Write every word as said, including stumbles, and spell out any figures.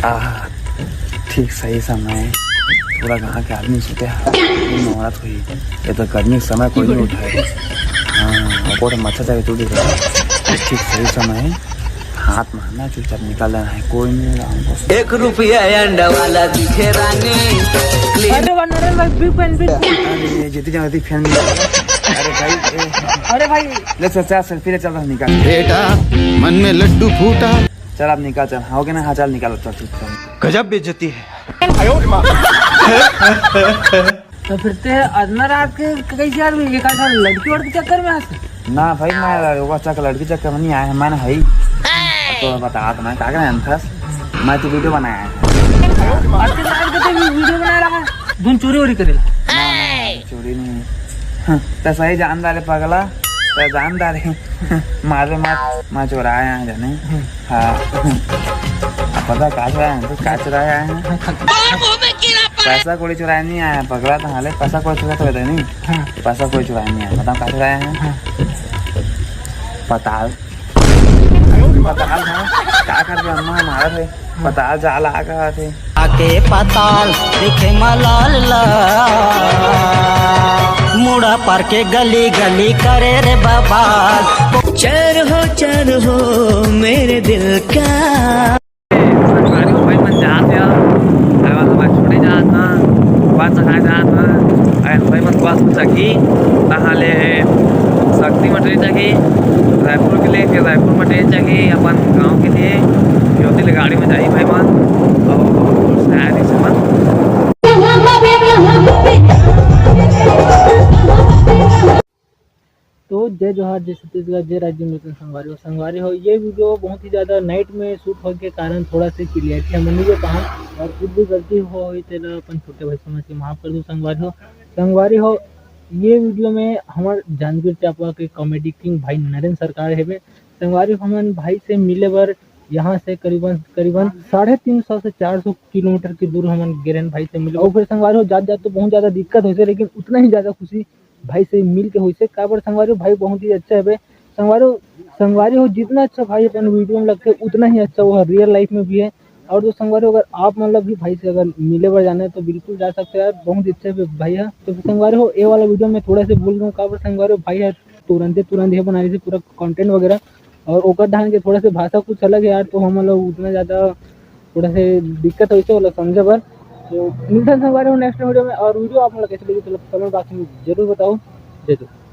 आह, ठीक सही समय, पूरा गांव के आदमी सुते हे, नवरात हुई। ये तो गर्मी के समय कोई नहीं उठे। हाँ, कोट मच्छर जाके टूट गया। ठीक सही समय, हाथ मारना, चुपचाप निकल जाना है, कोई नहीं होगा हमको। एक रुपया अंडा वाला दिखे रानी। अरे वाह, नरेंद्र भाई, big fan, big। अरे, ये जीती जाओ, fan। अरे भाई, ए, अरे भाई, ले चल, चल, selfie ले चल, निकल। बेटा, मन में लड्डू फूटा। चल, अब निकल, चल। हाँ, हो गया ना? हाँ, चल, निकल, चल, चल, चल। गजब बेइज्जती है। तो फिर ते अदना रात के कैसे यार, ये का था, लड़की वड़की चक्कर में हंस? ना भाई, मैं लड़का चक्कर, लड़की चक्कर में नहीं आया है, मैं ना है ही। तो बता, तो मैं का करे अंथस? मैं तो video बनाया है। अदना रात के तो video बना रहा है, धुन चोरी वोरी करेला। ना, ना, ना, चोरी नहीं। हाँ, तो सही जानदार है पगला, तो जानदार है। मारे मत, मैं चोराया है जाने। हाँ। अब पता का चुराया है? तो का चुराया है? पैसा कोई चुराया नहीं आया, पकड़ा था हाले, पैसा कोई चुराया तो नहीं। हाँ। पैसा कोई चुराया नहीं आया, बताओ का चुराया है? हाँ। पताल। पताल, हाँ। का कर दे अम्मा हमारा थे? पताल जाला का थे। आके पताल दिखे मलाल ला, मुड़ा पर के गली गली करे रे बबाल। चैन हो, चैन हो मेरे दिल का। संगवारी हो, भाई मन जात या, आए वाला भाई छोड़े जात ना, बात सखाए जात ना, आए भाई मन बस में चघी, तहाँ ले शक्ति में ट्रेन चघी, रायपुर के लिए, फिर रायपुर में ट्रेन चघी अपन गांव के लिए, ज्योति ले गाड़ी में जाही भाई मन, और शायद इसे मन। तो जय जोहार, जय छत्तीसगढ़, जय राजिम नूतन संगवारी हो। संगवारी हो, ये video बहुत ही ज़्यादा night में shoot होए के कारण थोड़ा सा clarity हम नहीं दे पाए, और कुछ भी गलती हो होही तेला अपन छोटे भाई समझ के माफ कर दो संगवारी हो। संगवारी हो, ये video में हमार जांजगीर चांपा के comedy king भाई नरेंद्र सरकार हेबे। संगवारी हो, हमन भाई से मिले बर यहाँ से करीबन, करीबन साढ़े तीन सौ से चार सौ किलोमीटर की दूर हमन गे रहेन भाई से मिले। और फिर संगवारी हो, जात जात तो बहुत ज़्यादा दिक्कत होइसे, लेकिन उतना ही ज़्यादा खुशी भाई से मिल के होइसे। काबर संगवारी हो, भाई बहुत ही अच्छा हेबे। संगवारी हो, संगवारी हो, जितना अच्छा भाई अपन video में लगथे, उतना ही अच्छा वो real life में भी है। और तो संगवारी हो, अगर आप मतलब भी भाई से अगर मिले बर जाना है तो बिल्कुल जा सकते हो यार, बहुत ही अच्छा भाई है। तो संगवारी हो, ये वाला video में थोड़ा से भूल गया हूँ, काबर संगवारी हो, भाई है तुरंते तुरंत ये बना रही थी पूरा content वगैरह, और ओकर धान के थोड़ा से भाषा कुछ अलग है यार, तो हम लोग उतना ज़्यादा थोड़ा से दिक्कत होइसे वाला समझे बर। तो मिलते हैं संगवारी हो next video में, और video आप लोग कैसे लगी तो comment box में जरूर बताओ। जय जोहार।